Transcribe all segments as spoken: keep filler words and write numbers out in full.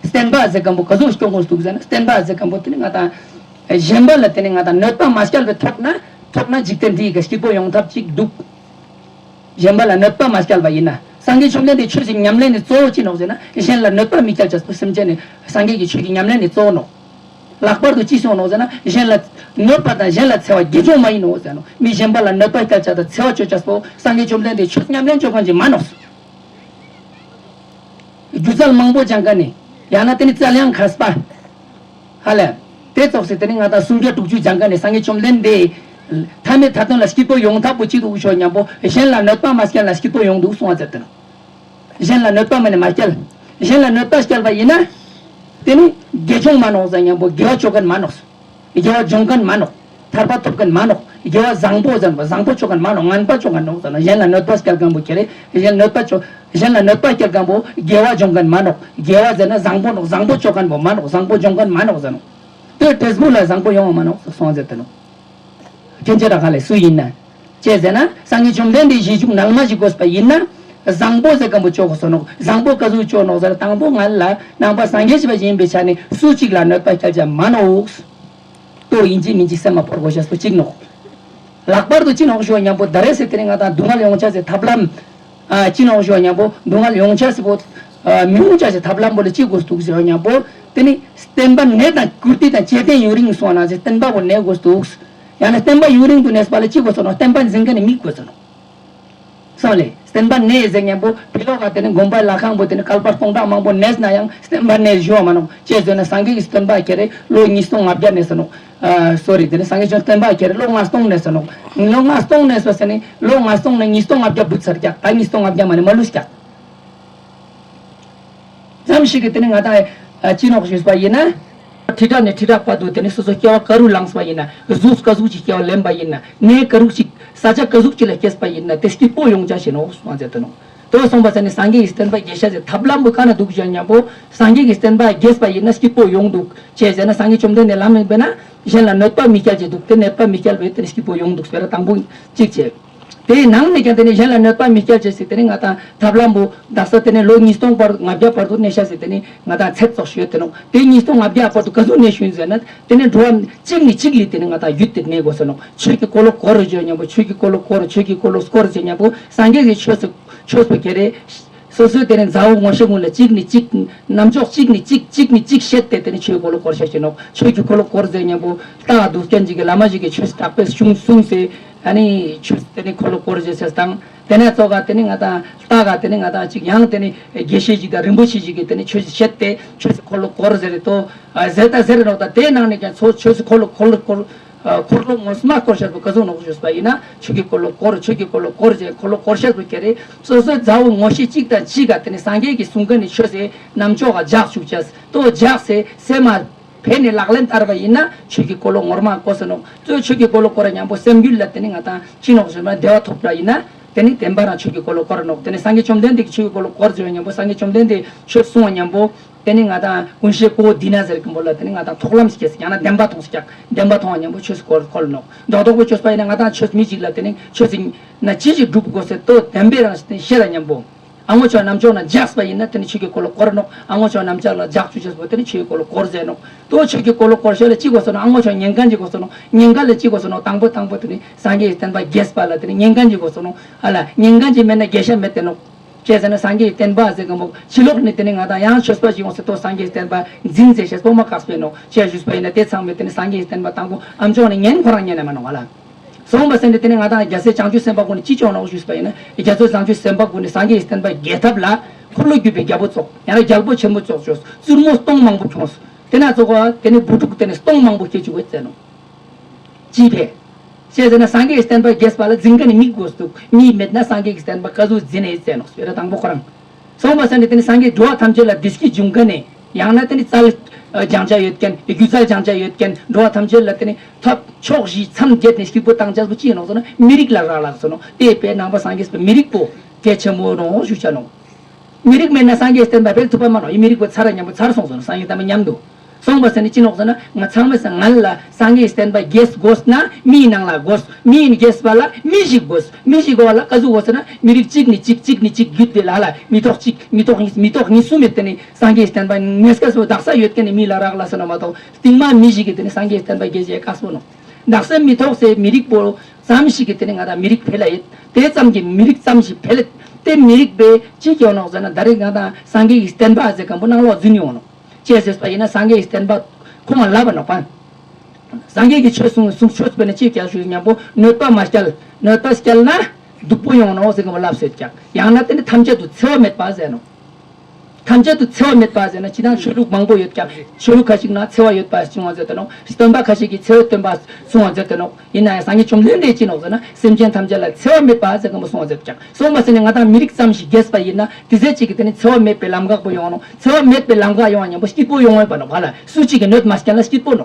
བསྟན་པ་ཟེར་མཁན་པོ་ག་ཚོད་སྐྱོང་དགོས་འདུག་ཟེར་ན། བསྟན་པ་ཟེར་མཁན་པོ་དེ་ནི་ང་དང་གཞན་པ་ལ་དེ་ནི་ང་དང་གནོད་པ་མ་བསྐྱལ་བའི་ཐོག་ན་ཐོག་ན་འཇིག་རྟེན་འདི་ཡི་ག་སྐྱིད་པོ་ཡོང་ཐབས་ཅིག་འདུག་གཞན་པ་ལ་གནོད་པ་མ་བསྐྱལ་བ་ཡིན་ན། སངས་རྒྱས་བཅོམ་ལྡན་འདས་ཆོས་ཀྱི་ཉམས་ལེན་ནི་གཙོ་བོ་ཅི་ནོག་ཟེར་ན། གཞན་ལ་གནོད་པ་མི་བསྐྱལ་བྱས་པོ་སེམས་ཅན་ནི་སངས་རྒྱས་ཀྱི་ཆོས་ཀྱི་ཉམས་ལེན་ནི་གཙོ་བོ་ནོག་ལྷག་པར་དུ་ཅི་གསུངས་ནོག་ཟེར་ན། གཞན་ལ་གནོད་པ་དང་གཞན་ལ་འཚེ་བ་དགེ་སྦྱོང་མ་ཡིན་ནོ་ཟེར་ནོག་མི་གཞན་པ་ལ་གནོད་པ་བསྐྱལ་བྱས་དང་འཚེ་བ་བཅོ་བྱས་པོ་སངས་རྒྱས་བཅོམ་ལྡན་འདས་ཆོས་ཉམས་ལེན་བཅོ་མཁན་ཅིག་མ་ནོག་སྒྱུ་རྩལ་མང་པོ་སྦྱང་མཁན་ནི། ཡང་ན་དེ་ནི་རྩལ་ཡང་མཁས་པ། ཧ་ལས། དེ་ཙོགས་སེ་དེ་ནི་ང་དང་སུམ་བརྒྱ་དྲུག་ཅུ་སྦྱང་མཁན་ནི་སངས་རྒྱས་བཅོམ་ལྡན་འདས། ཐ་མའི་ཐ་དོན་ལ་སྐྱིད་པོ་ཡོང་ཐབས་པོ་ཅི་འདུག་ཞུ་བ་ཉམ་པོ་གཞན་ལ་གནོད་པ་མ་བསྐྱལ་ན་སྐྱིད་པོ་ཡོང་འདུག་གསུང་བ་ཟེར་དེ་ནོག་གཞན་ལ་གནོད་པ་མ་ནི་མ་བསྐྱལ། གཞན་ལ་གནོད་པ་བསྐྱལ་བ་ཡིན་ན། དེ་ནི་དགེ་སྦྱོང་མ་ནོག་ཟེར་ཉམ་པོ་དགེ་བ་བཅོ་མཁན་མ་ནོག་དགེ་བ་སྦྱོང་མཁན་མ་ནོག་ཐར་པ་ཐོབ་མཁན་མ་ནོག་དགེ་བ་བཟང་པོ་ཟེར་ན་བཟང་པོ་བཅོ་མཁན་མ་ནོག་ངན་པ་བཅོ་མཁན་ནོག་ཟེར་ན། གཞན་ལ་གནོད་པ་བསྐྱལ་མཁན་པོ་ཁྱེད་རེད། གཞན་གནོད་པ་བཅོ། གཞན་ལ་གནོད་པ་བསྐྱལ་མཁན་པོ་དགེ་བ་སྦྱོང་མཁན་མ་ནོག་དགེ་བ་ཟེར་ན་བཟང་པོ་ནོག་བཟང་པོ་བཅོ་མཁན་པོ་མ་ནོག་བཟང་པོ་སྦྱོང་མཁན་མ་ནོག་ཟེར་ནོག་དེ་འབྲས་བུ་ལ་བཟང་པོ་ཡོང་བ་མ་ནོག་སོང་ཟེར་དེ་ནོག་ཁྱེད་ཅག་ར་ག་ལས་སུ་ཡིན་ན། ཅེས་ཟེར་ན་སངས་རྒྱས་བཅོམ་ལྡན་འདས་ཞེས་བྱུང་ནར་མ་ཞིག་དགོས་པ་ཡིན་ན། བཟང་པོ་ཟེར་མཁན་པོ་བཅོ་དགོས་སོ་ནོག་བཟང་པོ་ག་ཟུག་བཅོ་ནོག་ཟེར་དང་པོ་ང་ལ་ནང་པ་སངས་རྒྱས་ཞེས་པ་ཡིན་པའི་ཆ་ནས་སུ་གཅིག་ལ་གནོད་པ་བསྐྱལ་བྱ་མ་ནོག་ལྟོ་ཡིན་གཅིག་མིན་གཅིག་སེམས་མ་ཕོར་དགོས་ཤེས་པོ་གཅིག་ནོག་ལྷག་པར་དུ་ཅི་ནོག་ཞུ་བ་ཉམ་པོ་ད་རེས་སེ་དེ་ནི་ང་དང་སྡུག་བསྔལ་ཡོང་ཆ་སེ་ཐབས་ལམ། ཨ་ཅི་ནོག་ཞུ་བ་ཉམ་པོ་སྡུག་བསྔལ་ཡོང་ཆ་སེ་པོ། ཨ་མི་ཡོང་ཆ་སེ་ཐབས་ལམ་པོ་ལ་ཅི་དགོས་འདུག་ཞུ་བ་ཉམ་པོ། དེ་ནི་བསྟན་པ་གནས་དང་བཀུར་སྟི་དང་བཅས་ལྡན་ཡུན་རིང་སོང་ན་ཟེར་བསྟན་པ་པོ་གནས་དགོས་འདུག་ཡང་ན་བསྟན་པ་ཡུན་རིང་དུ་གནས་པ་ལ་ཅི་དགོས་སོ་ནོག་བསྟན་པ་འཛིན་མཁན་ནི་མི་དགོས་སོ་ནོག་སོང་ལེ། བསྟན་པ་གནས་ཟེར་མཁན་པོ་ཕི་ལོག་ག་དེ་ནི་དགོན་པ་ལྷ་ཁང་པོ་དེ་ནི་བསྐལ་པ་སྟོང་ཕྲག་མང་པོ་གནས་ན་ཡང་བསྟན་པ་གནས་ཞུ་བ་མ་ནོག་ཅེས་ཟེར་ན་སངས་རྒྱས་ཀྱི་བསྟན་པ་ཁྱེད་རེ་ལོ་ཉིས་སྟོང་ལྔ་བརྒྱ་གནས་སོ་ནོག་ཨ་སོ་རི་དེ་ནི་སངས་རྒྱས་ཀྱི་བསྟན་པ་ཁྱེད་རེ་ལོ་ལྔ་སྟོང་གནས་སོ་ནོག་ལོ་ལྔ་སྟོང་གནས་སོ་ཟེར་ནི་ལོ་ལྔ་སྟོང་ནས་ཉིས་སྟོང་ལྔ་བརྒྱ་བུད་ཚར་ཀྱག་ད་ཉིས་སྟོང་ལྔ་བརྒྱ་མ་ནི་མ་ལུས་ཀྱག་ཙམ་ཞིག་གིས་དེ་ནི་ང་དང་ཨ་ཅི་ནོག་ཞུས་པ་ཡིན་ན། ཁྲི་ཕྲག་ནས་ཁྲི་ཕྲག་བར་དུ་དེ་ནི་སོ་སོ་སྐྱེ་བ་ག་རུ་ལངས་པ་ཡིན་ན། གཟུགས་ག་ཟུག་ཅིག་སྐྱེ་བ་ལེན་པ་ཡིན་ན། གནས་ག་རུ་ཅིག་ས་ཆ་ག་ཟུག་ཅིག་ལ་སྐྱེས་པ་ཡིན་ན་དེ་སྐྱིད་པོ་ཡོང་ཆ་ཞིག་ནོག་གསུངས་པ་ཟེར་དེ་ནོག་དེ་སོང་པ་ཟེར་ནི་སངས་རྒྱས་ཀྱི་བསྟན་པ་རྒྱས་ཤ་ཟེར་ཐབས་ལམ་པོ་ག་ན་འདུག་ཞུ་ཉམ་པོ་སངས་རྒྱས་ཀྱི་བསྟན་པ་རྒྱས་པ་ཡིན་ན་སྐྱིད་པོ་ཡོང་འདུག་ཅེས་ཟེར་ན་སངས་རྒྱས་བཅོམ་ལྡན་འདས་ལམ་ཡིན་པས་ན་གཞན་ལ་གནོད་པ་མི་སྐྱལ་ཅེས་འདུག་དེ་གནོད་པ་མི་སྐྱལ་བས་དེ་ནི་སྐྱིད་པོ་ཡོང་འདུག་ཟེར་བ་དང་པོ་གཅིག་བྱས། དེའི་ནང་ནས་ཀྱང་དེ་ནི་གཞན་ལ་གནོད་པ་མི་སྐྱལ་ཅེས་ཟེར་དེ་ནི་ང་དང་ཐབས་ལམ་པོ་དག་ས་དེ་ནི་ལོ་ཉིས་སྟོང་བར་ལྔ་བརྒྱ་བར་དུ་གནས་ཤ་ཟེར་དེ་ནི་ང་དང་ཚད་ཙོགས་ཤིག་ཡོད་དེ་ནོག་དེ་ཉིས་སྟོང་ལྔ་བརྒྱ་བར་དུ་ག་ཟུག་གནས་ཤུན་ཟེར་ན་དེ་ནི་འགྲོ་བ་གཅིག་ནས་གཅིག་ལས་དེ་ནི་ང་དང་ཡུལ་དེ་གནས་དགོས་སོ་ནོག་ཆོས་ཀྱི་འཁོར་ལོ་བསྐོར་རོ་བརྗོད་ཉམ་པོ་ཆོས་ཀྱི་འཁོར་ལོ་བསྐོར་རོ་ཆོས་ཀྱི་འཁོར་ལོ་བསྐོར་རོ་བརྗོད་ཉམ་པོ་སངས་རྒྱས་ཀྱི་ཆོས་སུ་ཆོས་སུ་ཁྱེར་རེ། སོ་སོའི་དེ་ནི་མཛའ་བོ་ངོ་ཤེས་ཀུན་ལ་གཅིག་ནས་གཅིག་རྣམ་ཅོག་གཅིག་ནས་གཅིག་གཅིག་ནས་གཅིག་བཤད་དེ་དེ་ནི་ཆོས་འཁོར་ལོ་བསྐོར་བཤད་ཀྱི་ནོག་ཆོས་ཀྱི་འཁོར་ལོ་བསྐོར་ཟེར་ཉམ་པོ་ལྟ་ག་འདུག་སྐྱོན་ཅིག་གི་བླ་མ་ཞིག་གིས་ཆོས་དྲག་པོའི་གཞུང་གསུངས་ཟེར། ཨ་ནི་ཆོས་དེ་ནི་འཁོར་ལོ་བསྐོར་ཟེར་ཟེར་དང་། དེ་ནས་ཙོག་ག་དེ་ནི་ང་དང་ལྟ་ག་དེ་ནི་ང་དང་གཅིག་ཡང་དེ་ནི་དགེ་བཤེས་ཅིག་དང་རིན་པོ་ཆེ་ཅིག་གིས་དེ་ནི་ཆོས་བཤད་དེ་ཆོས་སུ་འཁོར་ལོ་བསྐོར་ཟེར་རེད་དོ། ཟེར་ད་ཟེར་རེད་ནོག་ད་དེའི་ནང་ནས་ཀྱང་ཚོ་ཆོས་སུ་འཁོར་ལོ་འཁོར་ལོ་བསྐོར། ཨ་འཁོར་ལོ་ངོ་མ་བསྐོར་བཤད་པོ་ག་ཟུག་ནོག་ཞུས་པ་ཡིན་ན་ཆོས་ཀྱི་འཁོར་ལོ་བསྐོར་ཆོས་ཀྱི་འཁོར་ལོ་བསྐོར་ཅེས་འཁོར་ལོ་བསྐོར་བཤད་པོ་ཁྱེར་རེ། སོ་སོའི་མཛའ་བོ་ངོ་ཤེས་གཅིག་དང་གཅིག་ག་དེ་ནི་སངས་རྒྱས་ཀྱིས་གསུང་མཁན་ནི་ཆོས་སེ་རྣམ་ཅོག་ག་འཇགས་བཅུག་ཅེས་ལྟོ་འཇགས་སེ་སེམས་མ་ཕེ་ནི་ལག་ལེན་བསྟར་བ་ཡིན་ན་ཆོས་ཀྱི་འཁོར་ལོ་ངོ་མ་བསྐོར་སོ་ནོག་ལྟོ་ཆོས་ཀྱི་འཁོར་ལོ་བསྐོར་ཉམ་པོ་སེམས་རྒྱུད་ལ་དེ་ནི་ང་དང་ཅི་ནོག་ཞུས་པ་བདེ་བ་ཐོབ་པ་ཡིན་ན་དེ་ནི་བདེན་པ་རང་ཆོས་ཀྱི་འཁོར་ལོ་བསྐོར་ནོག་དེ་ནི་སངས་རྒྱས་བཅོམ་ལྡན་འདས་ཀྱིས་ཆོས་ཀྱི་འཁོར་ལོ་བསྐོར་ཟེར་ཉམ་པོ་སངས་རྒྱས་བཅོམ་ལྡན་འདས་ཆོས་གསུང་བ་ཉམ་པོ། དེ་ནི་ང་དང་ཀུན་ཤེས་ཀོ་དི་ན་ཟེར་གི་མོ་ལ་དེ་ནི་ང་དང་ཐོག་ལམ་སྐྱེས་ཡང་ན་བདེན་པ་མཐོང་སྐྱག་བདེན་པ་མཐོང་བ་ཉམ་པོ་ཆོས་སྐོར་འཁོར་ནོག་རྡོག་རྡོག་པོ་ཆོས་པ་ཡིན་ན་ང་དང་ཆོས་མི་གཅིག་ལ་དེ་ནི་ཆོས་སྲིད་ན་ཅི་ཞིག་སྒྲུབ་དགོས་ཟེར་ལྟོ་བདེན་པའི་རང་བཞིན་ཤེས་ར་ཉམ་པོ། ཨ་ངོ་ཆོས་རྣམ་ཅོག་ན་འཇགས་པ་ཡིན་ན་དེ་ནི་ཆོས་ཀྱི་འཁོར་ལོ་བསྐོར་ནོག་ཨ་ངོ་ཆོས་རྣམ་ཅོག་ལ་འཇགས་བཅུག་ཆོས་པོ་དེ་ནི་ཆོས་ཀྱི་འཁོར་ལོ་བསྐོར་ཟེར་ནོག་ལྟོ་ཆོས་ཀྱི་འཁོར་ལོ་བསྐོར་ཤེས་ལ་ཅི་དགོས་སོ་ནོག་ཨ་ངོ་ཆོས་ཉེན་ཁ་ཅི་དགོས་སོ་ནོག་ཉེན་ཁ་ལ་ཅི་དགོས་སོ་ནོག་དང་པོ་དང་པོ་དེ་ནི་སངས་རྒྱས་ཀྱི་བསྟན་པ་རྒྱས་པ་ལ་དེ་ནི་ཉེན་ཁ་ཅི་དགོས་སོ་ནོག་ཨ་ལ་ཉེན་ཁ་ཅི་མེད་ན་རྒྱས་ཤ་མེད་དེ་ནོག་ཅེས་ཟེར་ན་སངས་རྒྱས་ཀྱི་བསྟན་པ་ཟེར་གི་མོ་ཕྱི་ལོགས་ནས་དེ་ནི་ང་དང་ཡང་ཆོས་པ་ཞིག་ཡོང་ཟེར་ལྟོ་སངས་རྒྱས་ཀྱི་བསྟན་པ་འཛིན་ཟེར་ཤེས་པོ་མ་ཁག་སྤེལ་ནོག་ཅེས་ཞུས་པ་ཡིན་ན་དེ་ཚང་མས་དེ་ནི་སངས་རྒྱས་ཀྱི་བསྟན་པ་དང་པོ་ཨམ་ཅོག་ནས་ཉན་ཁོ་རང་ཉན་ན་མ་ནོག་བ་ལ། སོང་བ་ཟེར་ནས་དེ་ནི་ང་དང་རྒྱལ་སྲས་བྱང་ཆུབ་སེམས་དཔའ་ཀུན་ནི་ཅི་ཅོག་ནོག་ཞུས་པ་ཡིན་ན་རྒྱལ་སྲས་བྱང་ཆུབ་སེམས་དཔའ་ཀུན་ནི་སངས་རྒྱས་ཀྱི་བསྟན་པ་རྒྱས་ཐབས་ལ་འཁོར་ལོ་བསྒྱུར་བའི་རྒྱལ་པོ་ཙོགས་ཡང་ན་རྒྱལ་པོ་ཆེན་པོ་ཙོགས་ཅོས་བཙུན་མོ་སྟོང་མང་པོ་ཁྱོངས། དེ་ན་ཙོགས་བ་དེ་ནི་བུ་ཕྲུག་དེ་ནི་སྟོང་མང་པོ་སྐྱེ་བཅུག་པ་ཟེར་ནོག་ཅི་ཕེ། ཅེས་ཟེར་ན་སངས་རྒྱས་ཀྱི་བསྟན་པ་རྒྱས་པ་ལ་འཛིན་མཁན་ནི་མིག་དགོས་འདུག་མིག་མེད་ན་སངས་རྒྱས་ཀྱི་བསྟན་པ་ག་ཟུག་འཛིན་ནས་ཟེར་ནོག་སྤེ་ར་དང་པོ་ཁོ་རང་། སོང་བ་ཟེར་ནས་དེ་ནི་སངས་རྒྱས་འགྲོ་བ་ཐམས་ཅད་ལ་བདེ་སྐྱིད་འབྱུང་མཁན་ནི་ཡང་ན་དེ་ནི་རྩལ་སྦྱང་བྱ་ཡོད་མཁན་སྒྱུ་རྩལ་སྦྱང་བྱ་ཡོད་མཁན་འགྲོ་བ་ཐམས་ཅད་ལ་དེ་ནི་ཐབས་ཕྱོགས་བཞི་མཚམས་བརྒྱད་ནས་སྐྱིད་པོ་བཏང་བྱ་པོ་ཅི་ཡིན་ནོག་ཟེར་ན་མི་རིགས་ལ་རག་ལགས་སོ་ནོག་དེ་དཔེ་ནང་པ་སངས་རྒྱས་པའི་མི་རིགས་པོ་གལ་ཆེན་མོ་ནོག་ཞུ་བྱ་ནོག་མི་རིགས་མེད་ན་སངས་རྒྱས་བསྟན་པ་སྤེལ་ཐུབ་པ་མ་ནོག་ཡིན་མི་རིགས་པོ་ཚར་མཉམ་པོ་ཚར་སོང་ཟེར་ན་སངས་རྒྱས་བསྟན་པ་མཉམ་དུ། སོང་བ་ཟེར་ནས་ཅི་ནོག་ཟེར་ན། ང་ཚང་མས་ང་ལ་སངས་རྒྱས་བསྟན་པ་རྒྱས་དགོས་ན་མིའི་ནང་ལ་དགོས། མིའི་རྒྱས་པ་ལ་མི་ཞིག་དགོས། མི་ཞིག་དགོས་པ་ལ་ག་ཟུག་དགོས་ཟེར་ན། མི་རིགས་གཅིག་ནས་གཅིག་གཅིག་ནས་གཅིག་བརྒྱུད་དེ་ལ་ལ་མི་ཐོག་གཅིག་མི་ཐོག་གཉིས་མི་ཐོག་གཉིས་གསུམ་ཡོད་དེ་ནས་སངས་རྒྱས་བསྟན་པ་ངེས་སྐལ་སོ་དག་ས་ཡོད་མཁན་ནས་མི་ལ་རག་ལ་ཟེར་ན་མ་གཏོགས། རྟིང་མ་མི་ཞིག་གིས་དེ་ནས་སངས་རྒྱས་བསྟན་པ་རྒྱས་རྒྱས་དཀའ་སོ་ནོ། དག་ས་མི་ཐོག་སའི་མི་རིགས་པོ་ཙམ་ཞིག་གིས་དེ་ནས་ང་དང་མི་རིགས་འཕེལ་ལ་ཡོད། དེ་ཙམ་གྱི་མི་རིགས་ཙམ་ཞིག་འཕེལ་ལ། དེ་མི་རིགས་པས་ཅི་སྐྱོན་ནོག་ཟེར་ན། ད་རེས་ང་དང་སངས་རྒྱས་ཀྱི་བསྟན་པ་ཟེར་མཁན་པོ་ནང་ལོགས་འཛུལ་ཡོང་ནོ། ཅེས་ཟེར་བ་ཡིན་ན་སངས་རྒྱས་ཀྱི་བསྟན་པ་ཁོ་མ་ལབ་པ་ནོག་པ། སངས་རྒྱས་ཀྱི་ཆོས་གསུངས་གསུངས་ཆོས་པས་ན་ཅི་ཀྱང་ཞུ་སྙམ་པོ། གནོད་པ་མ་བསྐྱལ། གནོད་པ་བསྐྱལ་ན་སྡུག་པོ་ཡོང་ནོག་ཟེར་མཁན་པོ་ལབ་སོད་ཀྱང་། ཡང་ན་དེ་ནི་ཐམས་ཅད་དུ་འཚེ་བ་མེད་པ་ཟེར་ནོ། ཐམས་ཅད་དུ་འཚེ་བ་མེད་པ་ཟེར་ན་ཅི་དང་ཆོས་ལུགས་མང་པོ་ཡོད་ཀྱང་ཆོས་ལུགས་ཁ་ཅིག་ན་འཚེ་བ་ཡོད་པ་གསུང་བ་མཛད་དེ་ནོག། སྟོན་པ་ཁ་ཅིག་གིས་འཚེ་བའི་སྟོན་པ་གསུང་བ་མཛད་དེ་ནོག། ཡིན་ན་ཡང་སངས་རྒྱས་བཅོམ་ལྡན་འདས་ཅི་ནོག་ཟེར་ན། སེམས་ཅན་ཐམས་ཅད་ལ་འཚེ་བ་མེད་པ་ཟེར་མཁན་པོ་གསུང་བ་མཛད་ཀྱང་། སོང་བ་ཟེར་ནས་ང་དང་མི་རིགས་ཙམ་ཞིག་རྒྱས་པ་ཡིན་ན་དེ་ཚེ་གཅིག་གི་དེ་ནི་འཚེ་བ་མེད་པའི་ལམ་འགག་པོ་ཡོང་ནོ། འཚེ་བ་མེད་པའི་ལམ་འགག་ཡོང་བ་མཉམ་པོ་སྐྱིད་པོ་ཡོང་བས་པ་ནོ། བ་ལ་སུ་གཅིག་གིས་གནོད་མ་བསྐྱལ་ན་སྐྱིད་པོ་ནོ།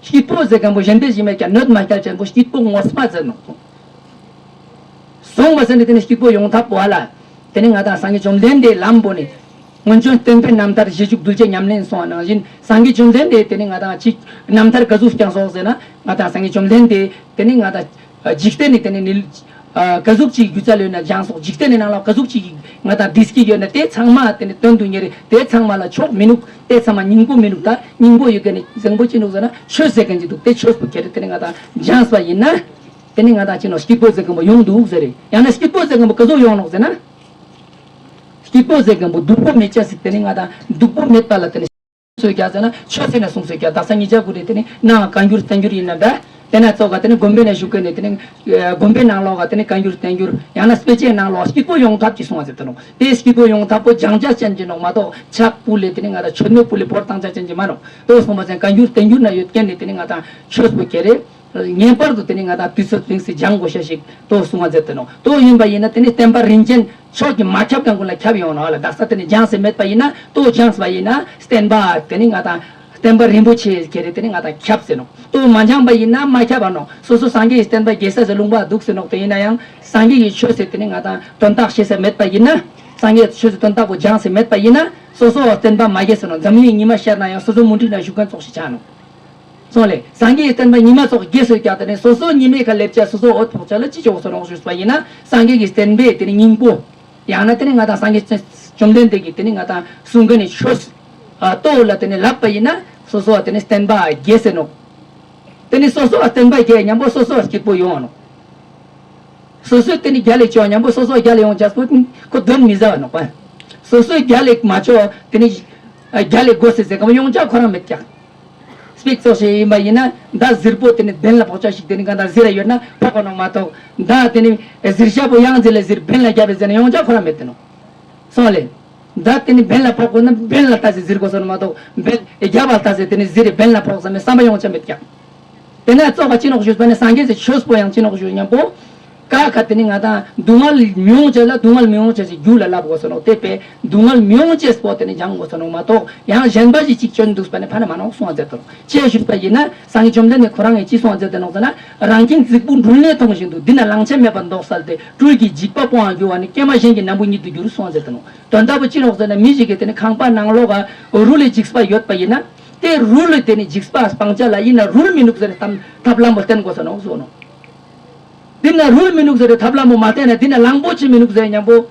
སྐྱིད་པོ་ཟེར་མཁན་པོ་གཞན་དེ་ཞིག་མེད་ཀྱང་གནོད་མ་བསྐྱལ་ཅན་པོ་སྐྱིད་པོ་ངོ་མ་ཟེར་ནོ། སོང་བ་ཟེར་ནས་དེ་ནི་སྐྱིད་པོ་ཡོང་ཐབས་པོ་བ་ལ། དེ་ནི་ང་དང་སངས་རྒྱས་བཅོམ་ལྡན་འདས་ལམ་པོ་ནི། སྔོན་བྱོན་སྟོན་པའི་རྣམ་ཐར་རྗེས་འཇུག་གདུལ་བྱ་ཉམས་ལེན་གསུང་བ་ནང་བཞིན། སངས་རྒྱས་བཅོམ་ལྡན་འདས་དེ་ནི་ང་དང་ཅིག་རྣམ་ཐར་ག་ཟུག་བསྐྱངས་སོག་ཟེར་ན། ང་དང་སངས་རྒྱས་བཅོམ་ལྡན་འདས་དེ་ནི་ང་དང་འཇིག་རྟེན་ནི་དེ་ནི་ནི། ག་ཟུག་ཅིག་སྒྱུ་རྩལ་ཡོད་ན་སྦྱངས་སོག། འཇིག་རྟེན་ནི་ནང་ལ་ག་ཟུག་ཅིག་ང་དང་བདེ་སྐྱིད་ཡོད་ན་དེ་ཚང་མ་དེ་ནི་དོན་དུ་གཉེར་རེ། དེ་ཚང་མ་ལ་ཕྱོགས་མི་ནུག། དེ་ཚང་མ་སྙིང་པོ་མི་ནུག། ད་སྙིང་པོ་ཡོད་མཁན་ནི་བཟང་པོ་ཅི་ནུག་ཟེར་ན་ཆོས་ཟེར་མཁན་ཅིག་འདུག། དེ་ཆོས་པོ་ཁྱེར་རེ་དེ་ནི་ང་དང་སྦྱངས་པ་ཡིན་ན། དེ་ནི་ང་དང་ཅི་ནོག་སྐྱིད་པོ་ཟེར་མཁན་པོ་ཡོང་འདུག་ཟེར་རེ། ཡང་ན་སྐྱིད་པོ་ཟེར་མཁན་པོ་ག་ཟུག་ཡོང་ནོག་ཟེར་ན། སྐྱིད་པོ་ཟེར་མཁན་པོ་སྡུག་པོ་མེད་ཅེས་ཟེར། དེ་ནི་ང་དང་སྡུག་པོ་མེད་པ་ལ་དེ་ནི་གསུངས་སོ་ཀྱག་ཟེར་ན། ཆོས་ཟེར་ན་གསུངས་སོ་ཀྱག། དག་ས་ཉིད་ཅག་གུ་རེ་དེ་ནི་ནང་བཀའ་འགྱུར་བསྟན་འགྱུར་ཡིན་ན་འདྲ། དེ་ན་ཙོག་ག་དེ་ནི་དགོན་པའི་ནང་བཞུགས་མཁན་ནི་དེ་ནི་དགོན་པའི་ནང་ལོགས་ག་དེ་ནི་བཀའ་འགྱུར་བསྟན་འགྱུར། ཡང་ན་དཔེ་ཆའི་ནང་ལོགས་སྐྱིད་པོ་ཡོང་ཐབས་ཀྱི་གསུང་བ་ཟེར་དེ་ནོ། དེ་སྐྱིད་པོ་ཡོང་ཐབས་པོ་སྦྱང་བྱ་ཅན་གྱི་ནོག་མ་གཏོགས་ཕྱག་ཕུལ་ལེ་དེ་ནི་ང་དང་མཆོད་མེ་ཕུལ་ལེ་ཕོར་བཏང་བྱ་ཅན་གྱི་མ་ནོག། དོ་གསུངས་པ་ཅན་བཀའ་འགྱུར་བསྟན་འགྱུར་ན་ཡོད་མཁན་ནི་དེ་ནི་ང་དང་ཆོས་པོ་ཁྱེར་རེ། ངེས་པར་དུ་དེ་ནི་ང་དང་དུས་ཚོད་རིང་སེ་སྦྱང་དགོས་ཤེས་ཞིག་དོ་གསུང་བ་མཛད་དེ་ནོ། དོ་ཡིན་པ་ཡིན་ན་དེ་ནི་བསྟན་པ་རིན་ཆེན་མཆོག་གིས་མ་ཁྱབ་མཁན་ཀུན་ལ་ཁྱབ་ཡོང་ནོ་ལ། དག་ས་དེ་ནི་སྦྱངས་སེ་མེད་པ་ཡིན་ན། དོ་སྦྱངས་པ་ཡིན་ན་བསྟན་པ་དེ་ནི་ང་དང་བསྟན་པ་རིན་པོ་ཆེ་ཁྱེར་རེ་དེ་ནི་ང་དང་ཁྱབ་ཟེར་ནོ། དོ་མ་སྦྱངས་པ་ཡིན་ན་མ་ཁྱབ་པ་ནོ། སོ་སོ་སངས་རྒྱས་ཀྱི་བསྟན་པ་རྒྱས་ས་ཟེར་ལུང་པ་འདུག་ཟེར་ནོག། དེ་ཡིན་ན་ཡང་སངས་རྒྱས་ཀྱི་ཆོས་ཟེར་དེ་ནི་ང་དང་དོན་དག་ཤེས་ས་མེད་པ་ཡིན་ན། སངས་རྒྱས་ཆོས་ཟེར་དོན་དག་པོ་སྦྱངས་སེ་མེད་པ་ཡིན་ན། སོ་སོ་བ་བསྟན་པ་མ་རྒྱས་ཟེར་ནོ། འཛམ་གླིང་ཉི་མ་ཤར་ན་ཡང་སོ་སོ་མུ་འབྲེལ་ན་བཞུགས་མཁན་ཙོགས་ཤིག་ཆགས་ནོ། སོང་ལེ། སངས་རྒྱས་ཀྱི་བསྟན་པ་ཉི་མ་ཙོགས་རྒྱས་སོ་ཀྱག། དེ་ནི་སོ་སོ་ཉི་མའི་ཁ་སླེབས་ཆ་སོ་སོ་འོད་ཕོག་ཆ་ལ་ཅི་ཅོག་སོ་ནོག་ཞུས་པ་ཡིན་ན། སངས་རྒྱས་ཀྱི་བསྟན་པའི་དེ་ནི་སྙིང་པོ། ཡང་ན་དེ་ནི་ང་དང་སངས་རྒྱས་བཅོམ་ལྡན་འདས་ཀྱིས་དེ་ནི་ང་དང་གསུང་མཁན་ནི་ཆོས། ཨ་ལྟོ་ལ་དེ་ནི་ལབ་པ་ཡིན་ན་སོ་སོ་བ་དེ་ནི་བསྟན་པ་རྒྱས་ཟེར་ནོ། དེ་ནི་སོ་སོ་བ་བསྟན་པ་རྒྱས་མཉམ་པོ་སོ་སོ་བ་སྐྱིད་པོ་ཡོང་བ་ནོ། སོ་སོས་དེ་ནི་རྒྱ་ལས་ཆོག་མཉམ་པོ་སོ་སོ་རྒྱ་ལས་ཡོང་ཆ་སོ་ཁོ་དོན་མི་ཟ་བ་ནོག་པ། སོ་སོས་རྒྱ་ལས་མ་ཆོག་དེ་ནི་རྒྱ་ལས་དགོས་ཟེར་ཟེར་གམ་ཡོང་ཆ་ཁོ་རང་མེད་ཀྱག། སྤེག་ཙོགས་ཤིག་ཡིན་པ་ཡིན་ན་མདའ་གཟིར་པོ་དེ་ནི་འབེན་ལ་ཕོག་ཆ་ཞིག་དེ་ནི་གང་ལྟར་གཟིར་ར་ཡོད་ན་ཕོག་གོ་ནོག་མ་གཏོགས། མདའ་དེ་ནི་གཟིར་ཤ་པོ་ཡང་གཟིར་ལ་གཟིར་འབེན་ལ་རྒྱབ་པའི་ཟེར་ན་ཡོང་ཆ་ཁོ་རང་མེད་དེ་ནོག། སོང་ལེ། མདའ་དེ་ནི་འབེན་ལ་ཕོག་དགོས་ན་འབེན་ལ་ལྟ་སེ་གཟིར་དགོས་སོ་ནོ་མ་གཏོགས། འབེན་རྒྱབ་ལ་ལྟ་སེ་དེ་ནི་གཟིར་རེ་འབེན་ལ་ཕོག་བསམ་པའི་བསམ་པ་ཡོང་ཆ་མེད་ཀྱག། དེ་ན་ཙོགས་ཀ་ཅི་ནོག་ཞུས་པ་ནི་སངས་རྒྱས་ཀྱི་ཆོས་པོ་ཡང་ཅི་ནོག་ཞུ་མཉམ་པོ། ཀ་ཁ་དེ་ནི་ང་དང་སྡུག་བསྔལ་མི་ཡོང་ཆ་ལ་སྡུག་བསྔལ་མི་ཡོང་ཆ་ཞིག་རྒྱུད་ལ་བསླབ་དགོས་སོ་ནོ། དེ་པས་སྡུག་བསྔལ་མི་ཡོང་ཆེས་པོ་དེ་ནི་སྦྱང་དགོས་སོ་ནོ་མ་གཏོགས། ཡང་གཞན་པ་ཞིག་ཅིག་སྐྱོན་འདུག་པ་ནི་ཕ་ན་མ་ནོག་གསུང་བ་མཛད་དོ། ཅེས་ཞུས་པ་ཡིན་ན་སངས་རྒྱས་བཅོམ་ལྡན་འདས་ཁོ་རང་གིས་ཅི་གསུང་བ་མཛད་དེ་ནོག་ཟེར་ན། རང་གི་འཛིག་པོ་འབྲུ་ལས་མཐོང་བཞིན་དུ། འདི་ན་བླང་བྱ་མེད་པར་མདོག་གསལ་ཏེ། སྦྲུལ་གྱི་འཇིགས་པ་སྤོང་བར་འགྱུར་བ་ནི། སྐྱེས་མ་གཞན་གྱི་ནམ་བུ་ཉིད་དུ་འགྱུར་གསུང་བ་མཛད་དེ་ནོག། དོན་དག་པོ་ཅི་ནོག་ཟེར་ན་མི་ཞིག་གིས་དེ་ནི་ཁང་པ་ནང་ལོགས་ཀ་རུལ་ལས་འཇིགས་པ་ཡོད་པ་ཡིན་ན། དེ་རུལ་ལས་དེ་ནི་འཇིགས་པ་སྤང་བྱ་ལ་ཡིན་ན་རུལ་མི་ནུག་ཟེར་ནས་ཐབས་ལམ་པོ་བསྟན་དགོས་སོ་ནོག་གསུངས་ནོག། འདི་ན་རུལ་མི་ནུག་ཟེར་ནས་ཐབས་ལམ་པོ་མ་བསྟན་ན་འདི་ན་གླང་པོ་ཆེ་མི་ནུག་ཟེར་མཉམ་པོ།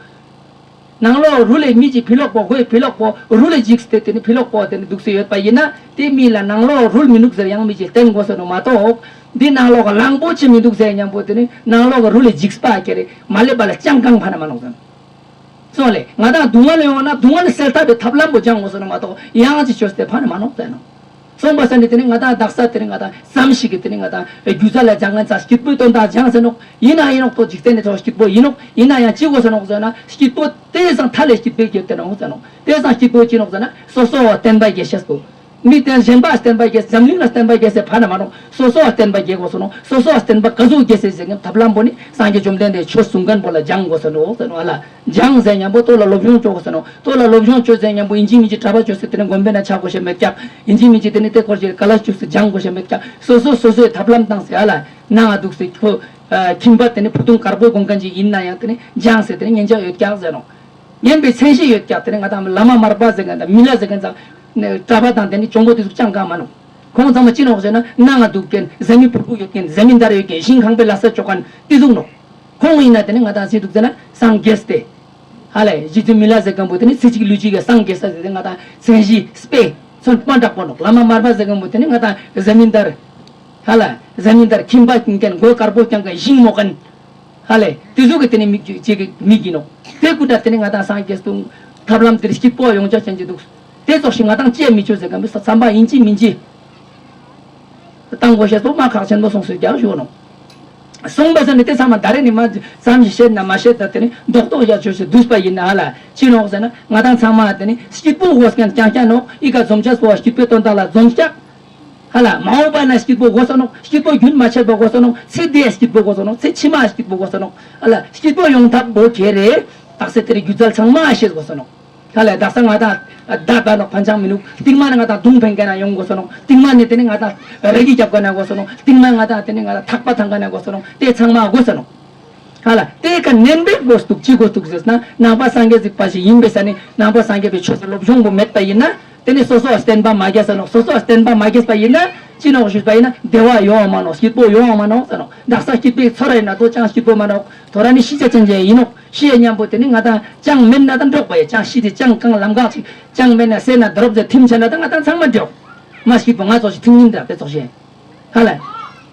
ནང་ལོགས་རུལ་ལས་མི་གཅིག་ཕི་ལོག་པོ་ཧོས་ཕི་ལོག་པོ་རུལ་ལས་འཇིགས་ཏེ་དེ་ནི་ཕི་ལོག་པོ་དེ་ནི་འདུག་སེ་ཡོད་པ་ཡིན་ན་དེ་མི་ལ་ནང་ལོགས་རུལ་མི་ནུག་ཟེར་ཡང་མི་གཅིག་བསྟན་དགོས་སོ་ནོག་མ་གཏོགས། འདི་ནང་ལོགས་གླང་པོ་ཆེ་མི་འདུག་ཟེར་མཉམ་པོ་དེ་ནི་ནང་ལོགས་རུལ་ལས་འཇིགས་པ་ཁྱེར་རེ་མ་སླེབས་པ་ལ་ཅང་གང་ཕ་ན་མ་ནོག་ཟེར། སོང་ལེ། ང་དང་སྡུག་བསྔལ་ཡོང་ན་སྡུག་བསྔལ་སེལ་ཐབས་པའི་ཐབས་ལམ་པོ་སྦྱང་དགོས་སོ་ནོག་མ་གཏོགས་ཡང་ཅི་ཆོས་དེ་ཕ་ན་མ་ནོག་ཟེར་ནོག། སོང་པ་ས་ནི་དེ་ནི་ང་དང་དག་ས་དེ་ནི་ང་དང་ཙམ་ཞིག་གི་དེ་ནི་ང་དང་རྒྱུ་རྩ་ལ་སྦྱང་ངན་ཙ་སྐྱིད་པོའི་དོན་དག་སྦྱང་ཟེར་ནོག། ཡིན་ན་ཡིན་ནོག་ཏོ་འཇིག་རྟེན་ནི་ཐོག་སྐྱིད་པོ་ཡིན་ནོག། ཡིན་ན་ཡང་ཅི་དགོས་ཟེར་ནོག་ཟེར་ན་སྐྱིད་པོ་དེ་སང་མཐའ་ལས་སྐྱིད་པོའི་རྒྱུ་དེ་ནོག་ཟེར་ནོག། དེ་སང་སྐྱིད་པོ་ཅི་ནོག་ཟེར་ན་སོ་སོ་བ་བསྟན་པ་རྒྱས་ཤེས་པོ། མི་བསྟན་གཞན་པ་བསྟན་པ་རྒྱས། འཛམ་གླིང་ལ་བསྟན་པ་རྒྱས་ཟེར་ཕ་ན་མ་ནོག། སོ་སོ་བ་བསྟན་པ་རྒྱས་དགོས་སོ་ནོག། སོ་སོ་བ་བསྟན་པ་ག་ཟུག་རྒྱས་ཟེར་ཟེར་ནི་ཐབས་ལམ་པོ་ནི་སངས་རྒྱས་བཅོམ་ལྡན་འདས་ཆོས་གསུང་མཁན་པོ་ལ་སྦྱང་དགོས་སོ་ནོག་ཟེར་ནོག་ཨ་ལ། སྦྱང་ཟེར་མཉམ་པོ་ལྟོ་ལ་སློབ་སྦྱོང་བཅོ་དགོས་ཟེར་ནོག། ལྟོ་ལ་སློབ་སྦྱོང་བཅོ་ཟེར་མཉམ་པོ་ཡིན་གཅིག་མིན་གཅིག་གྲྭ་པ་བཅོས་ཟེར་དེ་ནི་དགོན་པའི་ནང་ཆ་དགོས་ཤེས་མེད་ཀྱག། ཡིན་གཅིག་མིན་གཅིག་དེ་ནི་ལྟེ་སྐོར་གྱི་ཀ་ལ་བཅུག་ཟེར་སྦྱང་དགོས་ཤེས་མེད་ཀྱག། སོ་སོ་སོ་སོའི་ཐབས་ལམ་བཏང་ཟེར་ཨ་ལ། ནང་ང་འདུག་ཟེར་ཁྱོད་ཁྱིམ་པ་དེ་ནི་ཕུ་ཐུང་དཀར་པོ་གོན་མཁན་ཅིག་ཡིན་ན་ཡང་དེ་ནི་སྦྱང་ཟེར་དེ་ནི་ཉན་ཆ་ཡོད་ཀྱག་ཟེར་ནོག། ཉན་པའི་མཚན་གཞི་ཡོད་ཀྱག། དེ་ནི་ང་དང་བླ་མ་མར་པ་ཟེར་མཁན་དང་མི་ལ་ཟེར་མཁན་ཙང་། ནས་གྲྭ་པ་དང་དེ་ནི་གྱོང་པོ་དེ་ཚོ་ཅང་གང་མ་ནོག། ཁོང་ཚང་མ་ཅི་ནོག་ཟེར་ན་ནང་ང་འདུག་མཁན་ཟ་མི་ཕུར་བུ་ཡོད་མཁན་ཟ་མི་འདར་ཡོད་མཁན་ཞིང་ཁང་པའི་ལ་ས་ཅོ་མཁན་དེ་ཚོ་ནོག། ཁོང་ཡིན་ན་དེ་ནི་ང་དང་སེ་འདུག་ཟེར་ན་སངས་རྒྱས་ཏེ། ཧ་ལས་རྗེ་བཙུན་མི་ལ་ཟེར་མཁན་པོ་དེ་ནི་ཚེ་གཅིག་ལུས་གཅིག་གི་སངས་རྒྱས་ས་ཟེར་ཏེ་ང་དང་མཚན་གཞི་དཔེ་མཚོན་པ་འདྲ་པོ་ནོག། བླ་མ་མར་པ་ཟེར་མཁན་པོ་དེ་ནི་ང་དང་ཟ་མི་འདར། ཧ་ལས་ཟ་མི་འདར་ཁྱིམ་པ་ཡིན་མཁན་མགོ་དཀར་པོ་རྐྱང་མཁན་ཞིང་རྨོ་མཁན། ཧ་ལས་དེ་ཚོ་གི་དེ་ནི་མིག་ཅིག་གི་མིག་ཡིན་ནོག། དེ་ཀུན་ད་དེ་ནི་ང་དང་སངས་རྒྱས་སུ་ཐབས་ལམ་དེར་སྐྱིད་པོ་ཡོང་ཆ་ཅན་གྱི་འདུག། དེ་ཙོགས་ཤིག་ང་དང་ཅི་མི་ཆོག་ཟེར་གམ་བསམ་པ་ཡིན་གཅིག་མིན་གཅིག་བཏང་དགོས་ཤེས་པོ་མ་ཁག་ཆེན་པོ་སོང་ཟེར་ཀྱང་ཞུ་ནོག། སོང་པ་ཟེར་ནི་དེ་ཚང་མ་ད་རེ་ནི་མ་ཙམ་ཞིག་བཤད་ན་མ་བཤད་ད་དེ་ནི་རྡོག་རྡོག་ཡ་ཆོས་སུ་བསྡུས་པ་ཡིན་ན་ཧ་ལ་ཅི་ནོག་ཟེར་ན་ང་དང་ཚང་མ་དེ་ནི་སྐྱིད་པོ་དགོས་མཁན་རྐྱང་རྐྱང་ནོག། ཨི་ཀ་འཛོམས་ཆ་སོ་བ་སྐྱིད་པོའི་དོན་དག་ལ་འཛོམས་ཀྱག། ཧ་ལ་མ་འོངས་པ་ན་སྐྱིད་པོ་དགོས་ས་ནོག། སྐྱིད་པོ་རྒྱུན་མ་ཆད་པ་དགོས་ས་ནོག། ཚེ་འདིའི་སྐྱིད་པོ་དགོས་ས་ནོག། ཚེ་ཕྱི་མ་སྐྱིད་པོ་དགོས་ས་ནོག། ཧ་ལ་སྐྱིད་པོ་ཡོང་ཐབས་བོ་ཁེ་རེ། དག་ས་དེ་རེ་སྒྱུ་རྩལ་ཚང་མ་ཤེས་དགོས་ས་ནོག། ཧ་ལ་དག་ས་ང་དང་ད་པ་ནོག་ཕན་ཆང་མི་ནུག། སྟིང་མ་ནི་ང་དང་དུང་འཕེན་མཁན་ན་ཡོང་དགོས་ས་ནོག། སྟིང་མ་ནི་དེ་ནི་ང་དང་ར་གི་རྒྱབ་མཁན་ན་དགོས་ས་ནོག། སྟིང་མ་ང་དང་དེ་ནི་ང་དང་ཐག་པ་འཐེན་མཁན་ན་དགོས་ས་ནོག། དེ་ཚང་མ་དགོས་ས་ནོག། ཧ་ལ་དེ་ཀ་ནན་པའི་དགོས་འདུག་ཅི་དགོས་འདུག་ཟེར་ན་ནང་པ་སངས་རྒྱས་གཟིགས་པ་ཞིག་ཡིན་པའི་ས་ནི་ནང་པ་སངས་རྒྱས་པའི་ཆོས་སུ་སློབ་སྦྱོང་པོ་མེད་པ་ཡིན་ན་དེ་ནི་སོ་སོ་བསྟན་པ་མ་རྒྱས་ས་ནོག། སོ་སོ་བསྟན་པ་མ་རྒྱས་པ་ཡིན་ན་ཅི་ནོག་ཞུས་པ་ཡིན་ན་བདེ་བ་ཡོང་བ་མ་ནོག། སྐྱིད་པོ་ཡོང་བ་མ་ནོག་ཟེར་ནོག། དག་ས་སྐྱིད་པའི་ཚོར་ར་ཡིན་ན་དོ་ཅང་སྐྱིད་པོ་མ་ནོག། ཐོ་ར་ནི་ཤི་ཆ་ཅན་ཅན་ཡིན་ནོག། ཤི་ཡ་མཉམ་པོ་དེ་ནི་ང་དང་ཅང་མེད་ན་དང་འགྲོགས་པ་ཡ་ཅང་ཤི་དེ་ཅང་གང་ལམ་གང་ཅིག་ཅང་མེད་ན་སེ་ན་དོ་རོབ་ཟེར་ཐིམ་ཆ་ན་དང་ང་དང་ཚང་མ་འགྲོགས། མ་སྐྱིད་པོ་ང་ཚོ་ཞིག་ཐིམ་ཉིན་འདྲ་དེ་ཚོགས་ཤེས། ཧ་ལ།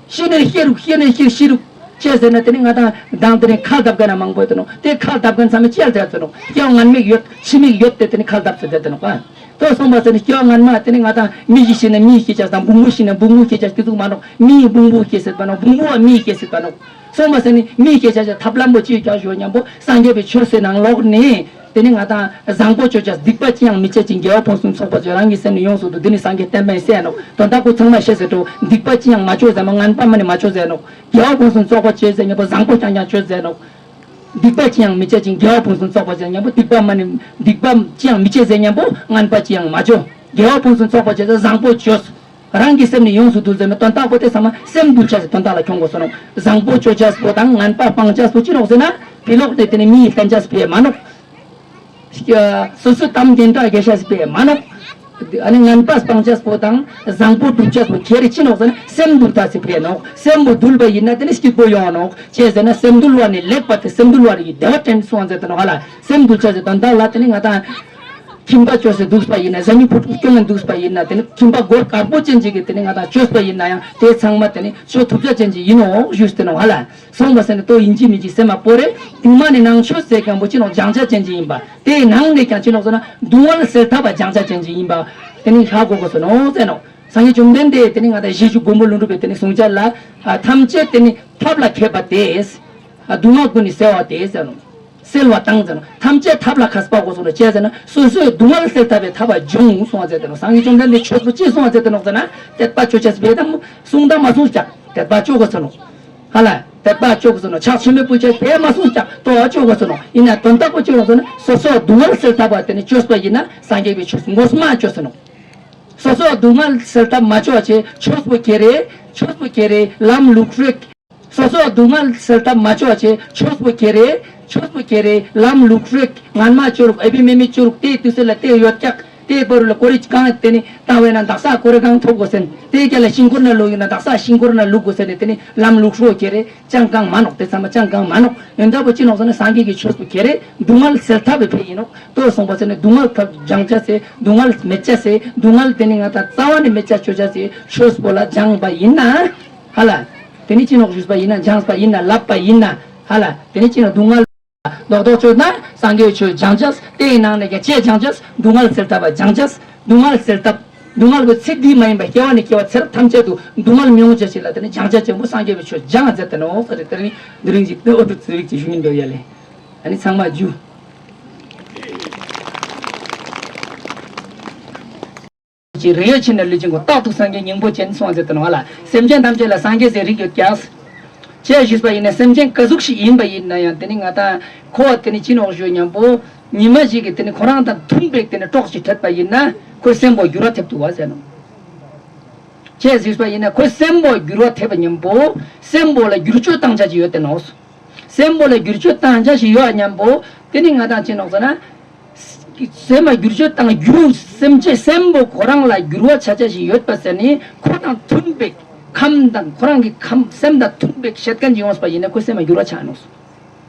ཤི་ནས་ཤི་རུག་ཤི་ནས་ཤི་ཤི་རུག་ཅེས་ཟེར་ན་དེ་ནི་ང་དང་དང་དེ་ནི་ཁ་བརྡབ་ག་ན་མང་པོ་ཡོད་དེ་ནོག། དེ་ཁ་བརྡབ་ག་ན་ཚང་མས་ཅི་ཡར་ཟེར་དེ་ནོག། སྐྱེ་བ་སྔན་མའི་ཡོད་ཕྱི་མའི་ཡོད་དེ་དེ་ནི་ཁ་བརྡབ་ཟེར་དེ་ནོག། ཨ། དོ་སོང་པ་ཟེར་ནི་སྐྱེ་བ་སྔན་མ་དེ་ནི་ང་དང་མི་ཞིག་ཤི་ན་མིའི་སྐད་ཆ་དང་བུང་བུ་ཤི་ན་བུང་བུའི་སྐད་ཆ་དེ་ཚོ་མ་ནོག། མིའི་བུང་བུའི་སྐད་ཟེར་པ་ནོག། བུང་བུ་བ་མིའི་སྐད་ཟེར་པ་ནོག། སོང་པ་ཟེར་ནི་མིའི་སྐད་ཆ་ཆ་ཐབས་ལམ་པོ་ཅི་ཡོད་ཀྱང་ཞུ་མཉམ་པོ་སངས་རྒྱས་པའི་ཆོས་སེ་ནང་ལོག་ནི། དེ་ནི་ང་དང་བཟང་པོ་ཅོ་ཅས་སྡིག་པ་ཅི་ཡང་མི་བྱེད་ཅིང་དགེ་བ་ཕུན་སུམ་ཚོགས་པར་སྤྱོད། རང་གི་སེམས་ནི་ཡོངས་སུ་འདུལ། འདི་ནི་སངས་རྒྱས་བསྟན་པ་ཡིན་ཟེར་ནོག། དོན་དག་པོ་ཚང་མ་ཤེས་ཟེར་འགྲོ། སྡིག་པ་ཅི་ཡང་མ་ཅོ་ཟེར་མོ། ངན་པ་མ་ནི་མ་ཅོ་ཟེར་ནོག། དགེ་བ་ཕུན་སུམ་ཚོགས་པར་སྤྱོད་ཟེར་མཉམ་པོ་བཟང་པོ་རྐྱང་རྐྱང་ཅོ་ཟེར་ནོག། སྡིག་པ་ཅི་ཡང་མི་བྱེད་ཅིང་དགེ་བ་ཕུན་སུམ་ཚོགས་པར་སྤྱོད་མཉམ་པོ་སྡིག་པ་མ་ནི་སྡིག་པ་ཅི་ཡང་མི་བྱེད་ཟེར་མཉམ་པོ་ངན་པ་ཅི་ཡང་མ་ཅོ། དགེ་བ་ཕུན་སུམ་ཚོགས་པར་སྤྱོད་ཟེར་བཟང་པོ་ཅོ། རང་གི་སེམས་ནི་ཡོངས་སུ་འདུལ་ཟེར་མོ། དོན་དག་པོ་དེ་ཚང་མ་སེམས་འདུལ་ཆ་ཟེར་དོན་དག་ལ་ཁྱོང་དགོས་ས་ནོག། བཟང་པོ་ཅོ་ཆ་སོ་དང་ངན་པ་སྤང་ཆ་སོ་ཅི་ནོག་ཟེར་ན་ཕི་ལོག་དེ་དེ་ནི་མིའི་བསྟན་ཆ་སོ་ཕེ་མ་ནོག། སོ་སོའི་གཏམ་དེ་འདྲ་རྒྱལ་ཤ་སྤེ་མ་ནོག། ཨ་ནི་ངན་པ་སྤང་བྱ་སོ་དང་བཟང་པོ་སྒྲུབ་བྱ་སོ་ཁྱེད་རེ་ཅི་ནོག་ཟེར་ན་སེམས་འདུལ་ཐ་སི་ཕེ་ནོག། སེམས་པོ་འདུལ་བ་ཡིན་ན་དེ་ནི་སྐྱིད་པོ་ཡོང་ནོག། ཅེས་ཟེར་ན་སེམས་འདུལ་བ་ནི་ལེགས་པ་དེ་སེམས་འདུལ་བ་རེ་ཡི་བདེ་བ་དྲན་སོང་ཟེར་ཏེ་ནོག་ཧ་ལ། སེམས་འདུལ་བྱ་ཟེར་དོན་དག་ལ་དེ་ནི་ང་དང་ཁྱིམ་པ་བཅོས་སེ་འདུག་པ་ཡིན་ན་བཟའ་མི་ཕུ་ཕུ་སྐྱོང་ནས་འདུག་པ་ཡིན་ན་དེ་ནི་ཁྱིམ་པ་སྒོར་དཀར་པོ་ཅན་ཅིག་གིས་དེ་ནི་ང་དང་བཅོས་པ་ཡིན་ན་ཡང་དེ་ཚང་མ་དེ་ནི་བཅོས་ཐུབ་བྱ་ཅན་ཅིག་ཡིན་ནོག་ཞུས་ཏེ་ནོག་ཧ་ལ། སོང་བ་ཟེར་ནས་ལྟོ་ཡིན་གཅིག་མིན་གཅིག་སེམས་མ་པོ་རེ། དེ་མ་ནི་ནང་ཆོས་ཟེར་མཁན་པོ་ཅི་ནོག་སྦྱང་བྱ་ཅན་ཅིག་ཡིན་པ། དེའི་ནང་ནས་ཀྱང་ཅི་ནོག་ཟེར་ན་སྡུག་བསྔལ་སེལ་ཐབས་པ་སྦྱང་བྱ་ཅན་ཅིག་ཡིན་པ། དེ་ནི་ཧ་གོ་དགོས་སོ་ནོ་ཟེར་ནོ། སངས་རྒྱས་བཅོམ་ལྡན་འདས་དེ་ནི་ང་དང་རྗེས་འཇུག་མགོན་པོ་ཀླུ་སྒྲུབ་པའི་དེ་ནི་གསུང་བྱ་ལ། ཐམས་ཅད་དེ་ནི་ཐབས་ལ་མཁས་པ་སྟེ། སྡུག་བསྔལ་ཀུན་ནི་སེལ་བ་སྟེ་ཟེར་ནོ། སེལ་བ་དང་ཟེར་ནོ། ཐམས་ཅད་ཐབས་ལ་མཁས་པ་དགོས་སོ་ནོ་ཅི་ཟེར་ན་སོ་སོའི་སྡུག་བསྔལ་སེལ་ཐབས་པའི་ཐབས་པ་སྦྱོང་གསུང་བ་ཟེར་ཏེ་ནོ། སངས་རྒྱས་བཅོམ་ལྡན་འདས་ཆོས་པོ་ཅི་གསུང་བ་ཟེར་ཏེ་ནོ་ཟེར་ན་དད་པ་ཅོ་ཅེས་པའི་དང་གསུང་དང་མ་གསུང་ཀྱང་དད་པ་ཅོ་དགོས་སོ་ནོ། ཧ་ལ། དད་པ་ཅོ་གི་སོ་ནོ། ཕྱག་མཆོད་མེ་ཕུལ་ཆ་དཔེ་མ་གསུངས་ཀྱང་ལྟོ་བ་ཅོ་གི་སོ་ནོ། ཡིན་ན་དོན་དག་པོ་ཅོ་གི་སོ་ནོ། སོ་སོ་སྡུག་བསྔལ་སེལ་ཐབས་པ་དེ་ནི་ཅོས་པ་ཡིན་ན་སངས་རྒྱས་པའི་ཆོས་ངོ་མ་ཅོས་སོ་ནོ། སོ་སོ་སྡུག་བསྔལ་སེལ་ཐབས་མ་ཅོ་བ་ཆེ་ཆོས་པོ་ཁྱེ་རེ། ཆོས་པོ་ཁྱེ་རེ་ལམ་ལུགས་རེ། སོ་སོ་སྡུག་བསྔལ་སེལ་ཐབས་མ་ཅོ་བ་ཆེ་ཆོས་པོ་ཁྱེ་རེ། ཆོས་པོ་ཁྱེ་རེ་ལམ་ལུགས་རེ། ངན་མ་ཅོ་རུག་ཨ་བི་མེ་མེ་ཅོ་རུག་དེའི་དུས་ཚོད་ལ་དེ་ཡོད་ཀྱག། དེའི་བར་ལ་ཀོ་རི་གང་དེ་ནི་བཏང་བས་ན་དག་ས་ཀོ་རི་གང་ཐོབ་དགོས་ཟེར། དེའི་རྒྱ་ལ་ཤིང་ཀོར་ན་ལུག་ཡོད་ན་དག་ས་ཤིང་ཀོར་ན་ལུག་དགོས་ཟེར་ནས་དེ་ནི་ལམ་ལུགས་སྲོག་ཁྱེ་རེ་ཅང་གང་མ་ནོག། དེ་ཚང་མ་ཅང་གང་མ་ནོག། ཡོན་ཏག་པོ་ཅི་ནོག་ཟེར་ན་སངས་རྒྱས་ཀྱི་ཆོས་པོ་ཁྱེ་རེ་སྡུག་བསྔལ་སེལ་ཐབས་པའི་ཕེ་ཡིན་ནོག། ལྟོས་སོང་པ་ཟེར་ནས་སྡུག་བསྔལ་ཐབས་སྦྱང་བྱ་ཟེར་སྡུག་བསྔལ་མེད་བྱ་ཟེར་སྡུག་བསྔལ་དེ་ནི་ང་དང་རྩ་བ་ནས་མེད་བྱ་ཆོས་བྱ་ཟེར་ཆོས་པོ་ལ་སྦྱངས་པ་ཡིན་ན། ཧ་ལ། དེ་ནི་ཅི་ནོག་ཞུས་པ་ཡིན་ན་སྦྱངས་པ་ཡིན་ན་ལབ་པ་ཡིན་ན། ཧ་ལ། དེ་ནི་ཅི་ནོག་སྡུག་བསྔལ། རྡོག་རྡོག་ཆོད་ན་སངས་རྒྱས་ཆོས་སྦྱང་བྱ། དེའི་ནང་ནས་ཀྱང་ཅེས་སྦྱང་བྱ། སྡུག་བསྔལ་སེལ་ཐབས་པ་སྦྱང་བྱ། སྡུག་བསྔལ་སེལ་ཐབས། སྡུག་བསྔལ་གྱི་ཚེ་འདི་མ་ཡིན་པ་སྐྱེ་བ་ནས་སྐྱེ་བ་ཚེ་རབས་ཐམས་ཅད་དུ་སྡུག་བསྔལ་མི་ཡོང་བྱ་ཞིག་ལ་དེ་ནི་སྦྱང་བྱ་ཆེན་པོ་སངས་རྒྱས་པའི་ཆོས་སྦྱང་ཟེར་ཏེ་ནོ་ཟེར་ཏེ་དེ་རིང་འདི་རིང་གི་ཨོ་ཏུ་ཚེ་རིག་ཅིག་ཞུ་ཡིན་འདོད་ཡ་ལེ། ཨ་ནི་ཚང་མ་རྒྱུ། ཅིག་རིགས་ཡོད་ཕྱིར་ན་ལུས་ཅན་ཀུན། རྟག་ཏུ་སངས་རྒྱས་སྙིང་པོ་ཅན་གསུངས་ཟེར་ཏེ་ནོ་ལ། སེམས་ཅན་ཐམས་ཅད་ལ་སངས་རྒྱས་ཟེར་རིགས་ཡོད་ཀྱག། ཅེས་ཞུས་པ་ཡིན་ན་སེམས་ཅན་ག་ཟུག་ཞིག་ཡིན་པ་ཡིན་ན་ཡང་དེ་ནི་ང་དང་ཁོ་དེ་ནི་ཅི་ནོག་ཞུ་མཉམ་པོ་ཉི་མ་ཞིག་གི་དེ་ནི་ཁོ་རང་དང་མཐུན་པའི་དེ་ནི་གྲོགས་ཤིག་འཕྲད་པ་ཡིན་ན་ཁོའི་སེམས་པོ་འགྱུར་བ་ཐེབས་ཐུབ་པ་ཟེར་ནོ། ཅེས་ཞུས་པ་ཡིན་ན་ཁོའི་སེམས་པོ་འགྱུར་བ་ཐེབས་པ་མཉམ་པོ་སེམས་པོ་ལ་བསྒྱུར་བཅོས་བཏང་བྱ་ཞིག་ཡོད་དེ་ནོ། སེམས་པོ་ལ་བསྒྱུར་བཅོས་བཏང་བྱ་ཞིག་ཡོད་མཉམ་པོ་དེ་ནི་ང་དང་ཅི་ནོག་ཟེར་ན། སེམས་ལ་བསྒྱུར་བཅོས་བཏང་རྒྱུ་སེམས་ཅན་སེམས་པོ་ཁོ་རང་ལ་འགྱུར་བ་ཆ་ཆ་ཞིག་ཡོད་པ་ཟེར་ནས་ཁོ་དང་མཐུན་པའི་ཁམས་དང་ཁོ་རང་གི་ཁམས་སེམས་དང་མཐུན་པའི་བཤད་མཁན་ཅིག་ཡོངས་པ་ཡིན་ན་ཁོ་སེམས་ལ་འགྱུར་བ་ཆགས་ནོ།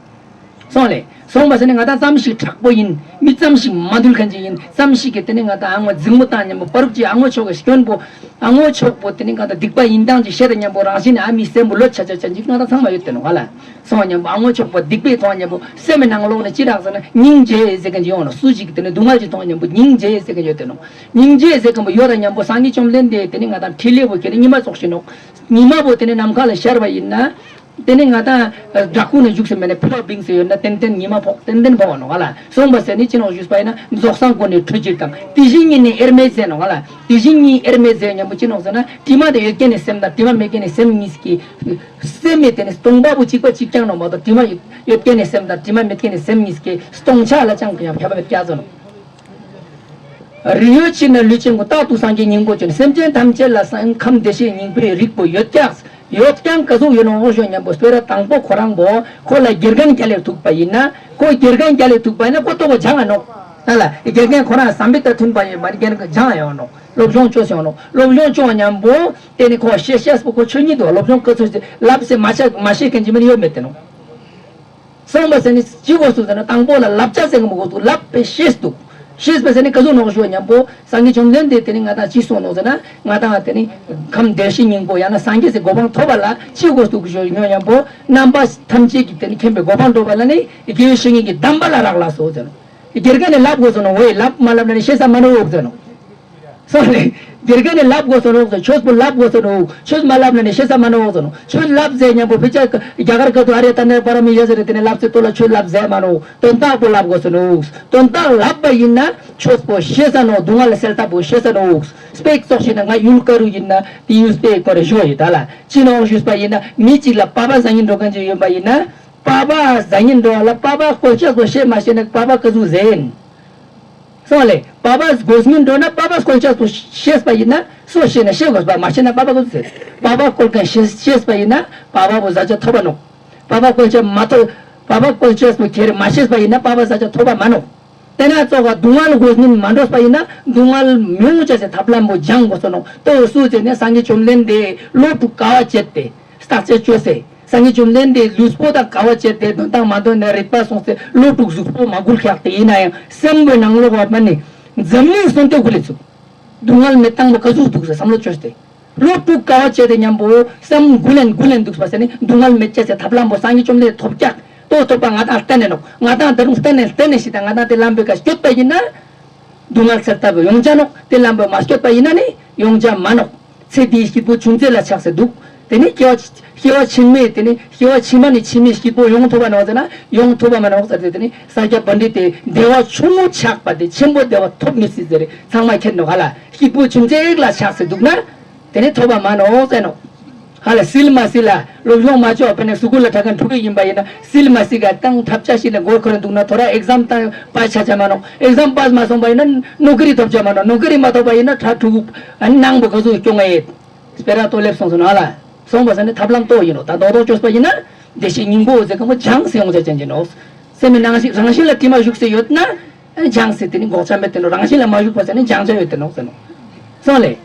སོང་ལེ། སོང་བ་ཟེར་ནས་ང་དང་ཙམ་ཞིག་དྲག་པོ་ཡིན། མི་ཙམ་ཞིག་མ་འདུལ་མཁན་ཅིག་ཡིན། ཙམ་ཞིག་གིས་དེ་ནས་ང་དང་ཨ་ངོ་འཛིང་མོ་བཏང་སྙམ་པོ་པ་རུག་ཅིག་ཨ་ངོ་ཆོག་གི་སྐྱོན་པོ། ཨ་ངོ་ཆོག་པོ་དེ་ནས་ང་དང་སྡིག་པ་ཡིན་སྟངས་ཅིག་བཤད་སྙམ་པོ་རང་བཞིན་ནས་ཨ་མི་སེམས་པོ་ལོ་ཆ་ཆ་ཆ་ཅིག་ང་དང་ཚང་མ་ཡོད་དེ་ནོ་ཧ་ལ། སོང་སྙམ་པོ་ཨ་ངོ་ཆོག་པོ་སྡིག་པའི་ཐོག་སྙམ་པོ་སེམས་ནང་ལོག་ནས་ཅི་རག་ཟེར་ན་སྙིང་རྗེ་ཟེར་མཁན་ཅིག་ཡོང་ནོ། སུ་ཞིག་གིས་དེ་ནས་སྡུག་བསྔལ་ཅིག་མཐོང་སྙམ་པོ་སྙིང་རྗེ་ཟེར་མཁན་ཡོད་དེ་ནོ། སྙིང་རྗེ་ཟེར་མཁན་པོ་ཡོད་དང་སྙམ་པོ་སངས་རྒྱས་བཅོམ་ལྡན་འདས་དེ་ནས་ང་དང་ཕྲིན་ལས་པོ་ཁྱེད་ནས་ཉི་མ་ཙོགས་ཤིག་ནོ། ཉི་མ་པོ་དེ་ནས་ནམ་མཁའ་ལ་ཤར་བ་ཡིན་ན། དེ་ནས་ང་དང་བྲག་ཁུང་ནས་བཞུགས་སུ་མེད་ན་ཕི་ལོག་བིང་སེ་ཡོད་ན་ཏན་ཏན་ཉི་མ་ཕོག་ཏན་ཏན་ཕོག་ནོ་ཧ་ལ། སོང་བ་ཟེར་ནས་ཅི་ནོག་ཞུས་པ་ཡིན་ན་རྫོགས་སངས་སྒོ་ནས་འཕྲོད་ཕྱིར་དང་དེ་བཞིན་ཉིད་ནས་དབྱེར་མེད་ཟེར་ནོ་ཧ་ལ། དེ་བཞིན་ཉིད་དབྱེར་མེད་ཟེར་སྙམ་པོ་ཅི་ནོག་ཟེར་ན་དྲི་མ་དེ་ཡོད་མཁན་ནས་སེམས་དང་དྲི་མ་མེད་མཁན་ནས་སེམས་གཉིས་ཀྱི། སེམས་མེད་དེ་ནས་སྟོང་པ་པོ་གཅིག་པ་གཅིག་རྐྱང་ནོ་མ་གཏོགས་དྲི་མ་ཡོད་མཁན་ནས་སེམས་དང་དྲི་མ་མེད་མཁན་ནས་སེམས་གཉིས་ཀྱི་སྟོང་ཆ་ལ་ཅང་ཡང་ཁྱབ་པ་མེད་ཀྱག་ཟེར་ནོ། རིགས་ཡོད་ཕྱིར་ན་ལུས་ཅན་ཀུན། རྟག་ཏུ་སངས་རྒྱས་སྙིང་པོ་ཅན། སེམས་ཅན་ཐམས་ཅད་ལ་སེམས་ཁམས་བདེ་གཤེགས་སྙིང་པོའི་རིགས་པོ་ཡོད་ཀྱག་ཡོད་ཀྱང་ཀ་ཟུག་ཡོད་ནོ་ཞུ་སྙམ་པོ་སྤེ་ར་དང་པོ་ཁོ་རང་པོ་ཁོ་ལ་དགེ་རྒན་རྒྱལ་ལས་ཐུག་པ་ཡིན་ན་ཁོ་དགེ་རྒན་རྒྱལ་ལས་ཐུག་པ་ཡིན་ན་ཁོ་ལྟོ་གོ་སྦྱང་ང་ནོ། ཨ་ལ་དགེ་རྒན་ཁོ་རང་བསམ་པའི་ལྟ་མཐུན་པ་ཡིན་པ་ནི་དགེ་རྒན་སྦྱང་ཡོང་ནོ། སློབ་སྦྱོང་བཅོས་ཡོང་ནོ། སློབ་སྦྱོང་བཅོས་སྙམ་པོ་དེ་ནི་ཁོ་ཤེས་ཤེས་པོ་ཁོ་ཆོས་ཉིད་དུ་སློབ་སྦྱོང་ཀ་ཚོད་ལབ་སེ་མ་ཤེས་མ་ཤེས་མཁན་ཅི་མིན་ཡོད་མེད་དེ་ནོ། སོང་བ་ཟེར་ནི་ཅི་དགོས་སུ་ཟེར་ན་དང་པོ་ལ་བསླབ་བྱ་ཟེར་གི་མི་དགོས་སུ་བསླབ་པའི་ཤེས་སུ་འདུག་ཤེས་པ་ཟེར་ནི་ཀ་ཟུག་ནོག་ཞུ་སྙམ་པོ་སངས་རྒྱས་བཅོམ་ལྡན་འདས་དེ་ནི་ང་དང་ཅི་གསུངས་ནོག་ཟེར་ན་ང་དང་དེ་ནི་ཁམས་བདེ་གཤེགས་སྙིང་པོ་ཡང་ན་སངས་རྒྱས་སི་གོ་འཕང་ཐོབ་པ་ལ་ཅི་དགོས་སུ་ཞུ་ཉོ་སྙམ་པོ་རྣམ་པ་ཐམས་ཅད་ཀྱི་དེ་ནི་མཁྱེན་པའི་གོ་འཕང་ཐོབ་པ་ལ་ནི་དགེ་བའི་བཤེས་གཉེན་གྱི་གདམས་པ་ལ་རག་ལས་སོ་ཟེར་ནོ། དགེ་རྒན་ནི་བསླབ་དགོས་སོ་ནོ་འོ་ཡི་བསླབ་མ་བསླབ་ན་ནི་ཤེས་ས་མ་ནོ་འོག་ཟེར་ནོ། སོང་ལེ། དགེ་རྒན་ནི་བསླབ་དགོས་སོ་ནོ་ཟེར། ཆོས་པོ་བསླབ་དགོས་སོ་ནོ། ཆོས་མ་བསླབ་ན་ནི་ཤེས་ས་མ་ནོ་ཟེར་ནོ། ཆོས་བསླབ་ཟེར་སྙམ་པོ་ཕི་ཅག་རྒྱ་གར་ག་ཏུ་ཨ་རེ་ཏ་ནེ་པ་ར་མི་ཡ་ཟེར་དེ་ནི་བསླབ་ཚེ་ཏོ་ལ་ཆོས་བསླབ་ཟེར་མ་ནོ། དོན་དག་པོ་བསླབ་དགོས་སོ་ནོ། དོན་དག་བསླབ་པ་ཡིན་ན་ཆོས་པོ་ཤེས་ས་ནོ། སྡུག་བསྔལ་སེལ་ཐབས་པོ་ཤེས་ས་ནོ། སྤེག་ཙོགས་ཤིག་ན་ང་ཡུལ་ག་རུ་ཡིན་ན་དེ་ཡུལ་སྤེ་གོ་རེ་ཞོ་ཡི་ད་ལ་ཅི་ནོ་ཞུས་པ་ཡིན་ན་མི་གཅིག་ལ་པ་ཕ་ཟ་ཉིན་འགྲོ་མཁན་ཅིག་ཡོད་པ་ཡིན་ན་པ་ཕ་ཟ་ཉིན་འགྲོ་ལ་པ་ཕ་སྐོལ་ཆ་སོ་ཤེས་མ་ཤེས་ན་པ་ཕ་ག་ཟུག་ཟེར་ཡིན། སོང་ལེ། པ་ཕ་དགོས་ངན་འགྲོ་ན་པ་ཕ་སྐོལ་ཆ་སོ་ཤེས་པ་ཡིན་ན་སོ་ཤེས་ན་ཤེས་དགོས་པ་མ་ཤེས་ན་པ་ཕ་ག་ཟེར། པ་ཕ་སྐོལ་མཁན་ཤེས་ཤེས་པ་ཡིན་ན་པ་ཕ་བོ་ཟ་ཆ་ཐོབ་པ་ནོ། པ་ཕ་སྐོལ་ཆ་མ་ཐོབ། པ་ཕ་སྐོལ་ཆ་སོ་ཁྱེར་མ་ཤེས་པ་ཡིན་ན་པ་ཕ་ཟ་ཆ་ཐོབ་པ་མ་ནོ། དེ་ན་ཙོགས་སྡུག་བསྔལ་དགོས་ངན་མ་འགྲོ་བ་ཡིན་ན་སྡུག་བསྔལ་མི་འོང་ཆ་སེ་ཐབས་ལམ་པོ་སྦྱང་དགོས་སོ་ནོ། ལྟོས་སུ་ཟེར་ནས་སངས་རྒྱས་བཅོམ་ལྡན་འདས་བློ་དྲུག་དཀའ་བ་སྤྱད་དེ། བརྟག་དཔྱད་བཅོས་སེ། སངས་རྒྱས་བཅོམ་ལྡན་འདས་ལུས་པོ་དང་དཀའ་བ་སྤྱད་དེ་དོན་དག་མ་འདོན་ནས་རིག་པ་སོང་སྟེ་བློ་དྲུག་གཟུགས་པོ་མ་འགུལ་ཁྱག་སྟེ་ཡིན་ན་ཡང་སེམས་པའི་ནང་ལོགས་བ་མ་ནི་འཛམ་གླིང་སོང་སྟེ་འགུལ་ལེ་ཚུགས། སྡུག་བསྔལ་མི་བཏང་བ་ག་ཟུག་འདུག་ཟེར་བསམ་བློ་བཅོས་ཏེ། བློ་དྲུག་དཀའ་བ་སྤྱད་དེ་མཉམ་པོ་སེམས་འགུལ་ལེན་འགུལ་ལེན་འདུག་པ་ཟེར་ནས་སྡུག་བསྔལ་མི་སྐྱེ་ཟེར་ཐབས་ལམ་པོ་སངས་རྒྱས་བཅོམ་ལྡན་ཐོབ་ཀྱག་ཏོ་ཐོབ་པ་ང་དང་བསྟན་ནས་ནོ། ང་དང་ད་རུང་བསྟན་ནས་བསྟན་ནས་ཤི་ད་ང་དང་དེ་ལམ་པའི་ཀ་སྐྱོད་པ་ཡིན་ན། སྡུག་བསྔལ་ཚེ་ལྟ་བུ་ཡོང་ཆ་ནོག་དེ་ལམ་པ་མ་སྐྱོད་པ་ཡིན་ན་ནི་ཡོང་ཆ་མ་ནོག་ཚེ་འདིའི་སྐྱིད་པོ་ཆུང་ཙེ་ལ་ཆགས་སེ་འདུག་དེ་ནི་སྐྱེ་བ་སྐྱེ་བ་ཕྱི་མའི་དེ་ནི་སྐྱེ་བ་ཕྱི་མ་ནི་ཕྱི་མའི་སྐྱིད་པོ་ཡོང་ཐུབ་པ་ནོག་ཟེར་ན་ཡོང་ཐུབ་པ་མ་ནོག་ཟེར་ཏེ་དེ་ནི་ས་སྐྱ་པཎྜི་ཏས་བདེ་བ་ཆུང་ངུ་ཆགས་པ་དེ་ཆེན་པོ་བདེ་བ་ཐོབ་མི་སྲིད་ཟེར་ཚང་མ་ཁྱེར་ནོག་ག་ལ་སྐྱིད་པོ་ཆུང་ཙེ་ལ་ཆགས་སེ་འདུག་ན་དེ་ནི་ཐོབ་པ་མ་ནོག་ཟེར་ནོག་ཧ་ལ་སིལ་མ་སིལ་ལ་སློབ་སྦྱོང་མ་བྱོས་པ་ནས་སུ་གུ་ལ་ཁྲ་མཁན་ཕྲུ་གུ་ཡིན་པ་ཡིན་ན་སིལ་མ་སིལ་ག་ཏང་ཐབས་ཆ་ཞིག་ལ་མགོ་འཁོར་འདུག་ན་ཐོ་ར་ཨེག་ཛམ་ཏང་པ་ཆ་ཆ་མ་ནོག་ཨེག་ཛམ་པ་མ་སོང་པ་ཡིན་ན་ནོ་ཀི་རི་ཐོབ་ཆ་མ་ནོག་ནོ་ཀི་རི་མ་ཐོབ་པ་ཡིན་ན་ཁྲ་ཕྲུ་གུ་ཨ་ནང་པོ་ག་ཚོད་སྐྱོང་ངེ་ཡེད་སྤེ་ར་ཏོ་ལེབ་སོང་སོང་ཧ་ལ་སོང་པ་ས་ནི་ཐབས་ལམ་ཏོ་ཡིན་ནོ་ད་རྡོག་རྡོག་བཅོས་པ་ཡིན་ན་བདེ་གཤེགས་སྙིང་པོ་ཟེར་གང་པོ་སྦྱངས་སེ་ཡོང་ཆ་ཅན་གྱི་ནོག་སེམས་མི་ནང་བཞིན་རང་བཞིན་ལ་དྲི་མ་ཞུགས་སེ་ཡོད་ན་སྦྱངས་སེ་དེ་ནི་འགོག་ཆ་མེད་དེ་ནོ་རང་བཞིན་ལ་མ་ཞུགས་པ་ས་ནི་སྦྱང་ཆ་ཡོད་དེ་ནོག་ཟེར་ནོ་སོང་ལེ།